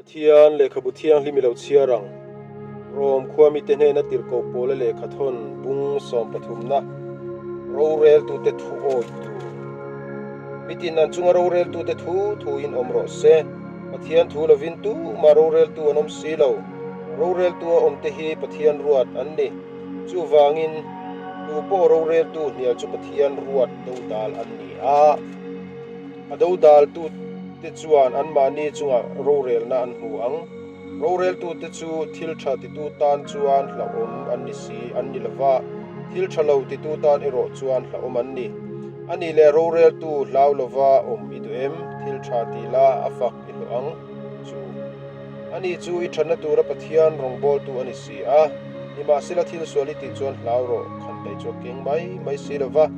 Pathian lehkhabu thianghlim i lo chhiar ang. Rom khua mite hnena tirhkoh pawla lehkha thawn bung sawmpathumna roreltute thu awih tur. Mitin an chunga roreltute thu thuin awm rawh se. Pathian thu lovin tumah roreltu an awm si lo. Roreltua awmte hi Pathian ruat an ni. Chuvangin, tu pawh roreltu hnial chu Pathian ruat dodal an ni a. A dodaltute chuan anmahni chungah rorelna an hmu ang. Roreltute chu thil tha titu tan chuan hlauhawm an ni si an ni lova, thil tha lo titu tan erawh chuan hlauhawm an ni. A nih leh roreltu hlau lova awm i duh em? Thil tha ti la a fak i hlawh ang chu. Ani chu i thatna tura Pathian rawngbawltu a ni si a, nimahsela thil sual i tih chuan hlau rawh, khan daih chu a keng mai mai si lova.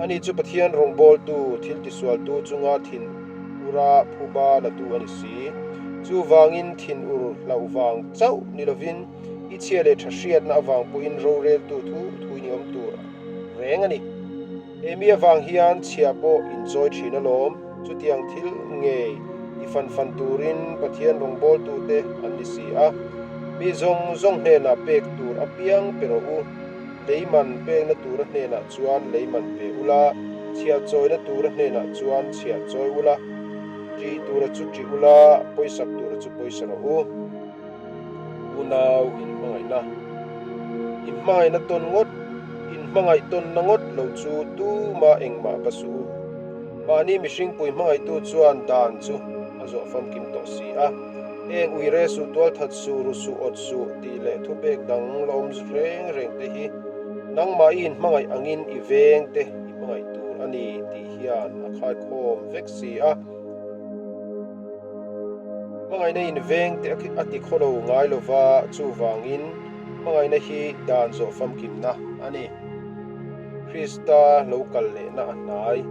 Ani chu Pathian rawngbawltu, thil tisualtu chunga thin ura phuba latu a ni si. Chuvangin thinur hlauh vang chauh ni lovin i chhia leh tha hriatna avang pawhin roreltu thu thuin i awm tur reng a ni. He mi avang hian chhia pawh inchawi thin alawm. Chutiang thil ngei ti fan fan turin Pathian rawngbawltute an ni si a. Mi zawng zawng hnenah pek tur apiang pe rawh u. Lei man pekna tura hnenah chuan lei man pe ula, chhiah chawina tura hnenah chuan chhiah chawi ula, ṭih tura chu ṭih ula, pawisak tura chu pawisa rawh u. Unau inhmangaihna. Inhmangaihna tawn ngawt, inhmangaih tawnna ngawt lo chu tumah engmah va suh u. Mahni mihringpui hmangaihtu chuan dan chu a zawh famkim tawh si a. Heng uire suh, tualthat suh, ru suh, awt suh tih leh thupek dang la awm reng reng te hi nangmah i inhmangaih angin i veng te i hmangaih tur a ni tih hian a khaikhawm vek si a. Hmangaihna in veng te a ti khaw lo ngai lova, chuvangin hmangaihna hi dan zawh famkimna a ni. Krista lo kal lehna a hnai.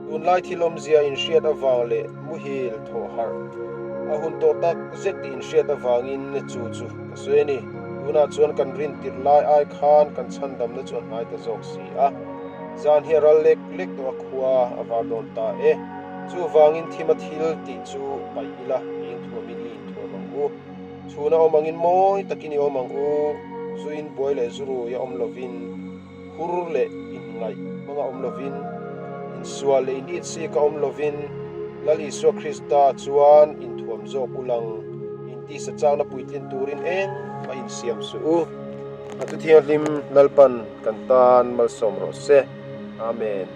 Tunlai thil awmzia inhriat avang leh muhil thawh harh a hun tawh tak zet tih inhriat avangin chu chu ka sawi a ni. Tunah chuan kan rin tirh lai ai khan kan chhandamna chu a hnai ta zawk si a. Zan hi a ral lek lek tawh a khua a var dawn ta e. Chuvangin thima thil tih chu paih ila, eng thuamin i inthuam ang u. Chhuna awm angin mawi takin i awm ang u. Zuin buai leh zurui a awm lovin, hur leh inngaih hmanga awm lovin, insual leh initsik a awm lovin, Lal Isua Krista chuan inthuam zawk u lang, intisa chakna puitlin turin engmah insiam suh u. A Thu Thianghlim Lalpan kan tan malsawm rawh se. Amen.